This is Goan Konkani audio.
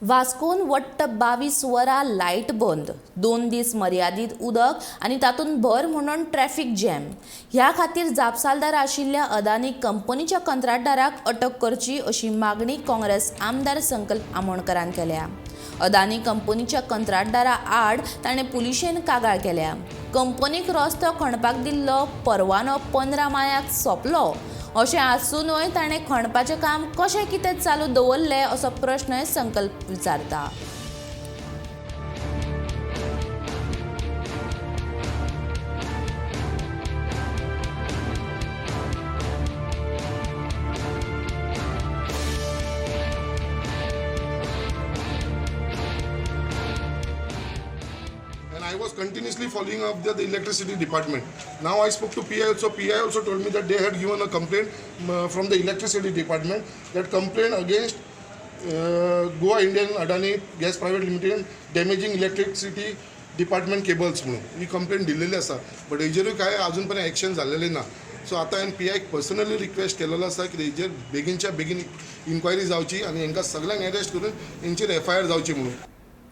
वास्कोन वट्ट 22 वरां लायट बंद, 2 दीस मर्यादीत उदक आनी तातूंत भर म्हणून ट्रॅफिक जॅम. ह्या खातीर जापसालदार आशिल्ल्या अदानी कंपनीच्या कंत्राटदाराक अटक करची अशी मागणी काँग्रेस आमदार संकल्प आमोणकरान केल्या. अदानी कंपनीच्या कंत्राटदारा आड ताणें पुलिशेन कागाळ केल्या. कंपनीक रस्तो खणपाक दिल्लो परवानो 15 मायाक सोंपलो अशें आसुनूय ताणें खणपाचें काम कशें कितें चालू दवरलें असो प्रश्नय संकल्प विचारता. And I was continuously following up the electricity department. Now I spoke to PI also. PI also told me that they had given a complaint from the electricity department, that complaint against Goa Indian Adani Gas Private Limited damaging electricity department cables म्हणून ही कंप्लेंट दिलेली आसा, बट हेजेरूय काय अजून पर्यंत एक्शन जाल्लेलें ना. सो आतां हांवें पी आयक पर्सनली रिक्वेस्ट केलेलो आसा की हेजेर बेगीनच्या बेगीन इन्क्वायरी जावची आनी हेंकां सगल्यांक एरेस्ट करून हेंचेर एफ I R जावची म्हणून.